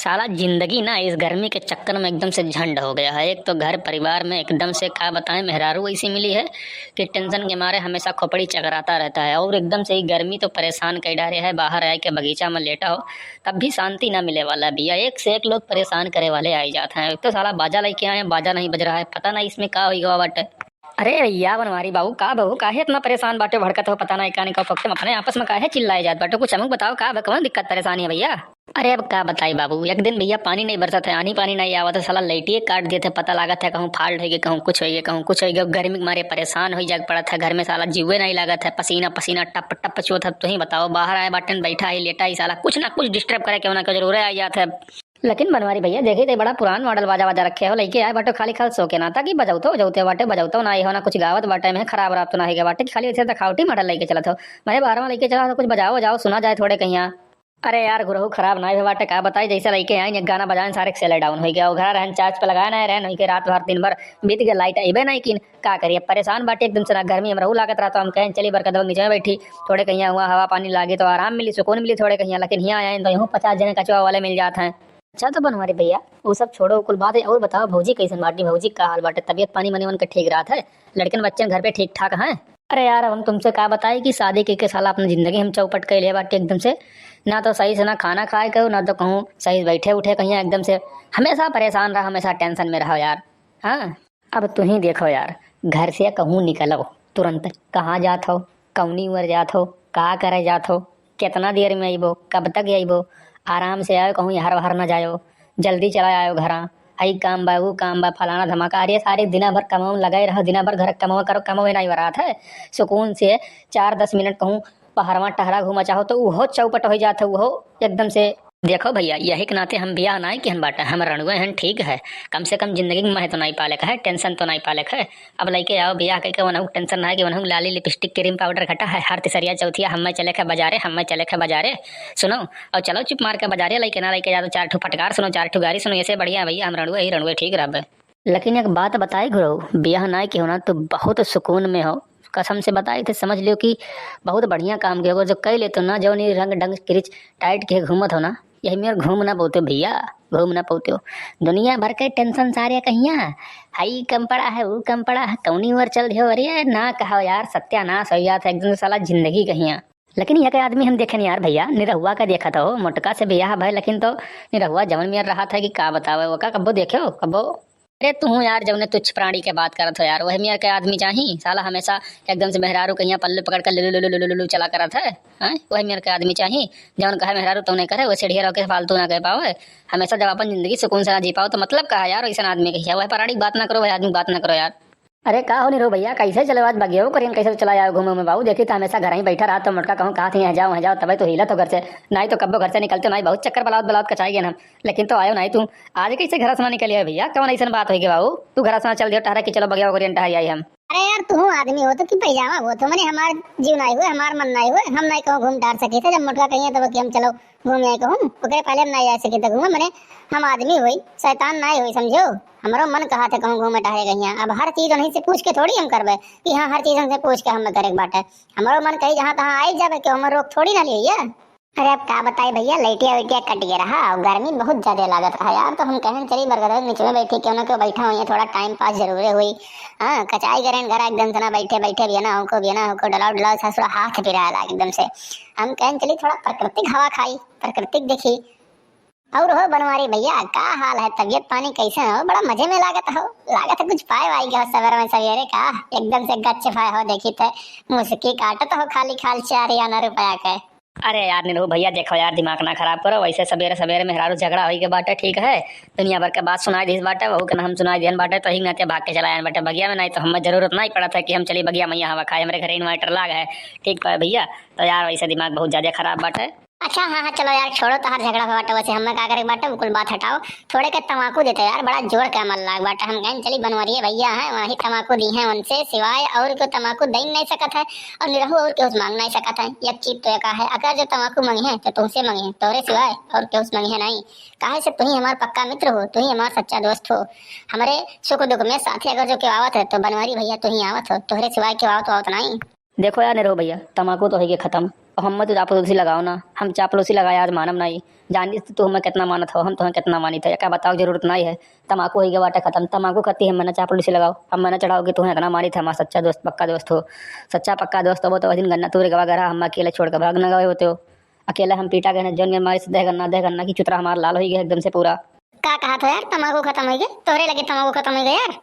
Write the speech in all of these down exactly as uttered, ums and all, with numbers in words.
साला जिंदगी ना इस गर्मी के चक्कर में एकदम से झंड हो गया है। एक तो घर परिवार में एकदम से, का बताएं, मेहरारू ऐसी मिली है कि टेंशन के मारे हमेशा खोपड़ी चकराता रहता है, और एकदम से ये गर्मी तो परेशान कर डारे है। बाहर आए के बगीचा में लेटा हो, तब भी शांति ना मिले वाला भैया। एक से एक लोग परेशान करे वाले आई जाते हैं। एक तो साला बाजा लेके आए हैं, बाजा नहीं बज रहा है, पता नहीं इसमें का हो गवा बाटे। अरे भैया बनवारी बाबू, का बहू, काहे इतना परेशान बाटे, भड़कत हो, पता नहीं का नहीं का, फक्ते में अपने आपस में काहे चिल्लाए जात बाटे? कुछ हमको बताओ, का बा, कौन दिक्कत परेशानी है भैया? अरे अब का बताई बाबू, एक दिन भैया पानी नहीं बरसत है, आनी पानी नहीं आवत है, साला लाइटिए काट देत है, पता लागत है कहूँ fault होइगे, कहूँ कुछ होइगे, कहूँ कुछ होइगे। गर्मी के मारे परेशान हो जाग पड़त है, घर में साला जीवे नहीं लागत है, पसीना पसीना टप टप चुअत है। तुही बताओ, बाहर आए बाटन, बैठा ही लेटा ही, साला कुछ ना कुछ disturb करे, क्यों ना क्यों जरूर आ जात है। लेकिन बनवारी भैया, देखी तो बड़ा पुरान model बाजा वाजा रखे हो, लेके आए बाटो खाली खाल शो के नाता कि बजौतो बजौते बाटे, बजौतो ना हो ना कुछ गावत बाटे में, खराब राब तो ना हो गया बाटे कि खाली ऐसे दिखावटी model लेके चलत हो। मैंने बारह लेके चला तो कुछ बजाओ बजाओ, सुना जाए थोड़े कहिया। अरे यार गुरहु, खराब ना हो बाटे, का बताई, जैसे लेके आए एक गाना बजाए सारे के सेले down हो गया, वो घर रहन charge पे लगाए ना रहन, वहीं के रात भर दिन भर बीत गया, लाइट अइबे नहीं किन, का करिए, परेशान बाटे एकदम से ना, गर्मी में रहू लागत रहा, तो हम कहें चली बरकत नीचे में बैठी, थोड़े कहिया हुआ हवा पानी लागे तो आराम मिली, सुकून मिली थोड़े कहिया, लेकिन यहाँ आए तो यूँ पचास जने कचवा वाले मिल जाते हैं। अच्छा तो बनवारी भैया, वो सब छोड़ो, कुल बात है, और बताओ भौजी कैसन बाटी, भौजी का हाल बाटे, तबीयत पानी मनी उनके ठीक रहत है, लड़कन बच्चन घर पे ठीक ठाक हैं? अरे यार, हम तुमसे का बताई कि शादी के, के साला अपनी जिंदगी हम चौपट कैले बाटे एकदम से, ना तो सही से ना खाना खाए कहो, ना तो कहूँ सही से बैठे उठे कहीं एकदम से, हमेशा परेशान रहा, हमेशा टेंशन में रहो यार। हाँ, अब तुही देखो यार, घर से कहूँ निकलो तुरंत, कहाँ जात हो, कौनी ओर जात हो, का करे जात हो, कितना देर में अइबो, कब तक अइबो? आराम से आयो, कहूँ हर बाहर ना जायो, जल्दी चला आयो घरा। हई काम बा, ऊ काम बा, फलाना धमाका। अरे सारे दिना भर कमाओ में लगाए रहो, दिना भर घर कमाओ करो, कमाओ नहीं बरात है। सुकून से चार दस मिनट कहूँ पहरवा टहरा घूमा चाहो तो उहो चौपट हो जात है, उहो एकदम से। देखो भैया, यही के नाते हम बियाह नाई किहन बाटे, हम रणुए हन, ठीक है, कम से कम जिंदगी में महे तो नाई पाले का है, टेंशन तो नाई पाले का है। अब लइके आओ बियाह कइके, वनहु टेंशन ना है कि वनहु लाली लिपस्टिक क्रीम पाउडर घटा है, हर तिसरिया चौथिया हमें चले के बाजारे, हमें चले के बाजारे। सुनो, और चलो चुप मार के बाजारे, लइके ना लइके जा तो चार ठो फटकार सुनो, चार ठो गारी सुनो, ऐसे बढ़िया है भैया, हम रणुए ही रणुए ठीक रहबे। लेकिन एक बात बताई गुरु, बियाह ना किहो ना तो बहुत सुकून में हो, कसम से बताई थे, समझ लियो कि बहुत बढ़िया काम कियो, जो कह ले तो ना, जौन ई रंग ढंग किरिच टाइट के घूमत हो ना, यही मेर घूम ना पौते भैया, घूम ना पौते हो। दुनिया भर के टेंशन सारे कहिया, हई कम पड़ा है, ऊ कम पड़ा है, कौनी ओर चल दियो। अरे ना कहो यार, सत्यानाश हो जात है एकदम से साला जिंदगी कहिया। लेकिन यह के आदमी हम देखे नहीं यार भैया, निरहुआ का देखा था हो, मोटका से बियाह भय, लेकिन तो निरहुआ जवन मेर रहा था कि का बतावे, वो का कब्बो देखे हो, कब्बो। अरे तू यार, जौने तुच्छ प्राणी के बात करत हो यार, वही मेर के आदमी चाही। साला हमेशा एकदम से मेहरारू कहिया पल्लू पकड़ के लुलु लुलु लुलु लुलु चला करत है, हैं? वही मेर के आदमी चाही, जौन कहे मेहरारू तौने करे, वैसे ढेर होके फालतू ना कह पावे। हमेशा जब अपन जिंदगी सुकून से ना जी पाओ तो मतलब का है यार, वैसन आदमी कहिया, वह प्राणी की बात ना करो, वह आदमी की बात ना करो यार। अरे का हो निरहु भैया, कैसे चले आज बगिया करियन, कैसे चला आयो घूमे में बाबू? देखी तो हमेशा घर ही बैठा रहा, तो मोटका कहूँ कहा थी यहाँ जाओ, वहाँ जाओ, तबे तो हिलत हो घर से, नहीं तो कब्बो घर से निकलते नहीं, बहुत चक्कर बलावत बलावत कचाई गए हम, लेकिन तो आयो नहीं तू। आज कैसे घर से ना निकलिए भैया, कौन ऐसन बात होई गई बाबू? तू घर से ना चल दियो टहरा कि चलो बगिया करियन टहर आई हम। अरे यार, तू आदमी हो तो कि पैजामा हो तो, मने हमार जीव नहीं हुए, हमार मन नहीं हुए, हम नहीं कहूँ घूम टहर सके थे, जब मोटका कहिए तब कि हम चलो घूम आए कहूँ, ओकरे पहले हम नहीं जा सके थे घूमे, मने हम आदमी हुई, शैतान नहीं हुई, समझो। हमरो मन कहा थे कहूँ घूमे टहरे कहिया, अब हर चीज उन्हीं से पूछ के थोड़ी हम करबे कि हाँ हर चीज हमसे पूछ के हम करे के बाटे। हमरो मन कही जहाँ तहाँ आई जाबे, क्यों हमर रोक थोड़ी ना लिए। अरे अब का बताई भैया, लइटिया उइटिया कट गया रहा और गर्मी बहुत ज्यादा लागत रहा यार, तो हम कहन चली बरगदवा के नीचे में बैठी, क्यों ना क्यों बैठा हुई है, थोड़ा टाइम पास जरूरे हुई। हाँ, कचाई करें घर एकदम से ना, बैठे बैठे भी है ना, हमको भी है ना, हमको डलाओ डलाओ सा थोड़ा हाथ पिराए लाग एकदम से। हम कहन चली थोड़ा प्राकृतिक हवा खाई, प्राकृतिक देखी। और हो बनवारी भैया, का हाल है, तबीयत पानी कैसे हो? बड़ा मजे में लागत हो, लागत है कुछ पाए वाई गए हो सवेरे में सवेरे का, एकदम से गच्च फाए हो, देखी थे मुस्की काटत हो खाली खाल चार आना रुपया के। अरे यार निरहु भैया, देखो यार, दिमाग ना खराब करो, वैसे सवेरे सवेरे मेहरारू झगड़ा होई के बाटे, ठीक है, दुनिया भर के बात सुनाई दिस बाटे, वहू के ना हम सुनाई दियन बाटे, तो ही नाते भाग के चला आयन बाटे बगिया में, नहीं तो हमें जरूरत नहीं पड़त है कि हम चली बगिया में हवा खाए, हमरे घरे inverter लाग है, ठीक बा भैया। तो यार वैसे दिमाग बहुत ज्यादा खराब बाटे। अच्छा हाँ हाँ, चलो यार, छोड़ो तोहार झगड़ा बाटे, वैसे हमें का करे के बाटे, वो कुल बात हटाओ। थोड़े के तमाकू देते यार, बड़ा जोर के अमल लाग बाटे। हम कहें चली बनवरिए भैया हैं, वही तमाकू दी हैं, उनसे सिवाय और कोई तमाकू दे नहीं सकत है, और निरहु और केहू से मांग नहीं सकत है। एक चीज तो एक है, अगर जो तमाकू मांगी है तो तुमसे मांगी है, तोहरे सिवाय और केहू से मांगी है नहीं। काहे से तुही हमार पक्का मित्र हो, तुही हमार सच्चा दोस्त हो। हमारे सुख दुख में साथी अगर जो केहू आवत है तो बनवारी भैया तुही आवत हो, तोहरे सिवाय केहू आवत आवत नहीं। देखो यार निरहू भइया, तमाकू तो होइगे खतम। अब हम्मे तो चापलूसी लगाओ ना, हम चापलूसी लगाए आज मानब नाई। जानित तो तू हम्मे केतना मानत हो, हम तोहे केतना मानित है, एका बतावे के जरूरत नाई है। तमाकू होइगे बाटे खतम, तमाकू खती हम्मे ना चापलूसी लगाओ, हम्मे ना चढ़ाओ कि तोहे एतना मानित है, हमार सच्चा दोस्त, पक्का दोस्त हो। सच्चा पक्का दोस्त होबो तो वह दिन गन्ना तूरे गवा गरा, हम्मे अकेले छोड़ के भाग न गए होते हो। अकेले हम पीटा गए, जौन के मारे से देह गन्ना, देह गन्ना की चुतरा हमार लाल होइगे एकदम से पूरा। का कहत हो यार, तमाकू खतम होइगे? तोहरे लगे तमाकू खतम होइगे यार?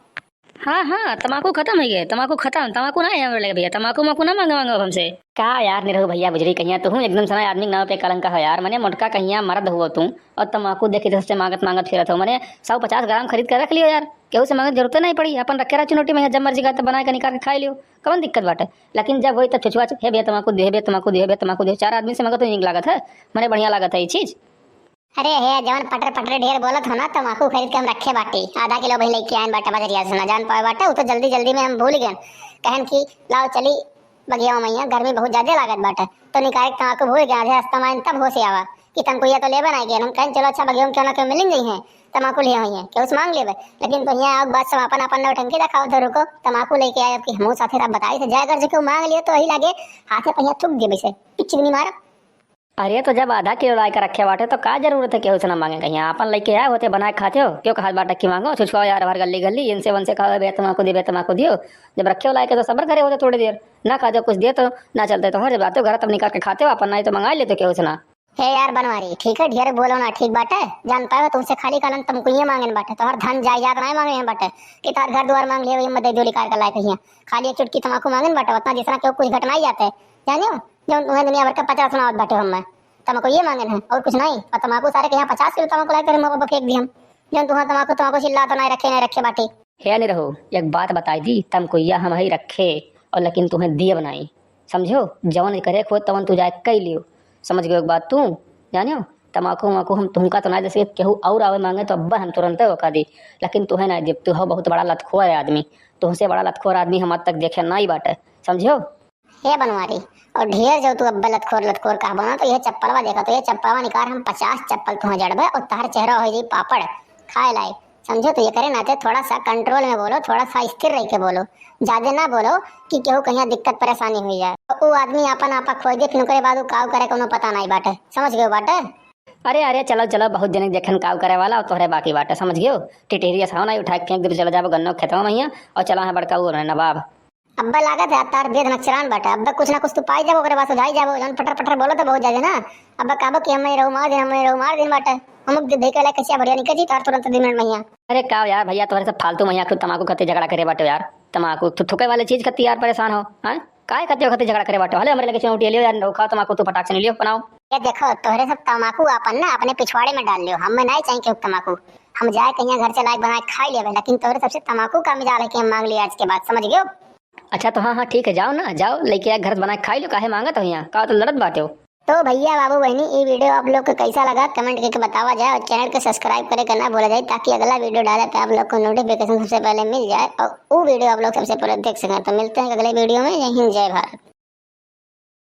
हाँ, हाँ, तमाकू खतम होइगे, तमाकू खतम, तमाकू ना है हमरे लगे भइया, तमाकू माकू ना मांगे, मांगे अब हमसे। का यार निरहू भइया बुजरी कहिया, तुहूँ एकदम सना आदमी के नाव पे कलंक हो यार, मने मोटका कहिया मर्द हुओ तू, और तमाकू देखी तो सबसे मांगत मांगत फिरत हो, मने सौ पचास ग्राम खरीद के रख लियो यार, केहू से मांगे के जरूरते नहीं पड़ी, अपन रखे रह चुनौटी में, जब मर्जी का तब बनाए के निकाल के खाई लियो, कौन दिक्कत बाटे? लेकिन जब होई तब छुछुआ, "हे भइया तमाकू दे, हे भइया तमाकू दे, हे भइया तमाकू दे", चार आदमी से मांगत तो नीक लागत है, मने बढ़िया लागत है ये चीज। अरे हे, जवन पटर पटर ढेर बोलत हो ना, तमाकू खरीद के हम रखे बाटी, आधा किलो वही लेके आयन बाटे बजरिया से, ना जान पावे बाटे, उ तो जल्दी जल्दी में हम भूल गए। कहन कि लाओ चली बगिया में, यहाँ गर्मी बहुत ज्यादा लागत बाटे, तो निकाल के तमाकू भूल गए, आधे रास्ता में आयन तब होश आवा कि तमकुइया तो लेबे ना गए। हम कहन चलो अच्छा बगिया में क्यों ना क्यों मिलिन जाई है, तमाकू लिए हुई है, केहू से मांग लेबे। लेकिन तो यहाँ आग बात सब अपन अपन नौटंकी दिखाओ तो रुको, तमाकू लेके आए, अब कि हमहू साथे साथ बताई थे, जाए अगर जो केहू मांग लियो तो वही लागे हाथे पहिया थूक दिए वैसे, कुछ भी नहीं मारा। अरे, तो जब आधा किलो लाए के रखे बाटे, तो का जरूरत है केहू से ना मांगे? कहीं आपन लइके आए होते, बनाए खाते हो, क्यों कहत बाटे कि मांगो, छुछुआ यार भर गली गली, इनसे उनसे कहो, "बे तमाकू दियो, बे तमाकू दियो।" जब रखे लाए के तो सबर करे होते थोड़ी देर, ना खाते हो कुछ देर तो ना चलते, तो जब जाते हो घर तब निकाल के खाते हो, अपन नहीं तो मंगा लेते हो केहू से ना। हे यार बनवारी, ठीक है, ढेर बोलो ना, ठीक बाटे, जान पाए तुमसे खाली कालन तमकुइये मांगन बाटे, तोहर धन जायदाद नहीं मांगे हैं बाटे कि तार घर द्वार मांग लियो, ये मत दे दियो निकाल के लाए कहिया, खाली एक चुटकी तमाकू मांगन बाटे, उतना जितना केहू कुछ घटनाई जाते, जानियो। जौन तुम्हें दुनिया भर का पचास सुनावत बाटे हम्मे, तमकुइये मांगन है और कुछ नहीं। और तमाकू सारे के यहाँ पचास किलो तमाकू लाए तेरे मुंह पर फेंक दी हम। जौन तुम्हें तमाकू, तमाकू चिल्ला तो नहीं रखे, नहीं रखे बाटे। हे निरहू, एक बात बताई दी, तमकुइया हम ही रखे और लेकिन तुम्हें दिए बनाई, समझो? जौन करे खो तवन तू जाए कई लियो, समझ गयो एक बात तू? जानियो, तमाकू वमाकू हम तुमका तो ना दे सके, केहू और आवे मांगे तो अब्बा हम तुरंते ओका दी, लेकिन तुहे ना देब। तू हो बहुत बड़ा लतखोर है आदमी, तुहसे बड़ा लतखोर आदमी हम आज तक देखे नहीं बाटे, समझो? हे बनवारी, और ढेर जो तू अब्बे लतखोर लतखोर कहबो ना, तो यह चप्पलवा देखा, तो यह चप्पलवा निकाल, हम पचास चप्पल तुहे जड़बे और तहर चेहरा हो जाई पापड़ खाए लायक, समझो? तो ये करे नाते थोड़ा सा कंट्रोल में बोलो, थोड़ा सा स्थिर रह के बोलो, ज्यादा ना बोलो कि केहू कहीं दिक्कत परेशानी हुई जाए। तो उ आदमी आपन आपा खोई दे, फिर ओकरे बाद उ काव करे कोनो पता नहीं बाटे, समझ गयो बाटे? अरे अरे, चलो चलो, बहुत जने देखन काव करे वाला और तोहरे बाकी बाटे, समझ गयो? टिटहरी असाव ना उठा के फेंक दे, तो चला जाबो गन्नो खेतवा में हियां और चला है बड़का वो नवाब। अब्बा लागत है, तार बेद नक्सरान बाटे। अब्बा कुछ ना कुछ तू पाई जाबो, ओकरे बाद सुधाई जाबो। जौन पटर पटर बोलो तो बहुत ज्यादा ना। अब्बा कहबो कि हमें रहू मार दिन, हमें रहू मार दिन बाटे। अमुक दे, देखे ला कचिया बढ़िया निकल जी, तार तुरंत दो मिनट में हियां। अरे का यार भइया, तोहरे सब फालतू में हियां खुद तमाकू खातिर झगड़ा करे बाटे यार। तमाकू थू-, थूके वाले चीज खातिर यार परेशान हो, हैं? काहे खातिर खातिर झगड़ा करे बाटे? हले हमरे लगे चुनौटी लियो यार, खाओ तमाकू, तू फटाक से नहीं लियो, बनाओ। ये देखो, तोहरे सब तमाकू आपन ना अपने पिछवाड़े में डाल लियो, हमें नहीं चाहिए केहू तमाकू। हम जाए कहीं घर से लायक बनाए खाई लेबे, लेकिन तोहरे सबसे तमाकू का मिजाल है कि हम मांग लिए आज के बाद, समझ गयो? अच्छा तो हाँ, हाँ, ठीक है, जाओ ना, जाओ, लेके आ, घर से बना के खाई लो, काहे मांगत हो यहाँ, का तो लड़त बाटे हो? तो भइया, बाबू, बहनी, ई वीडियो आप लोग के कैसा लगा, कमेंट करके बतावा जाए और चैनल के सब्सक्राइब करे के ना भूला जाए, ताकि अगला वीडियो डाले पे आप लोग को नोटिफिकेशन सबसे पहले मिल जाए और वो वीडियो आप लोग सबसे पहले देख सकें। तो मिलते हैं अगले वीडियो में। जय हिंद, जय भारत।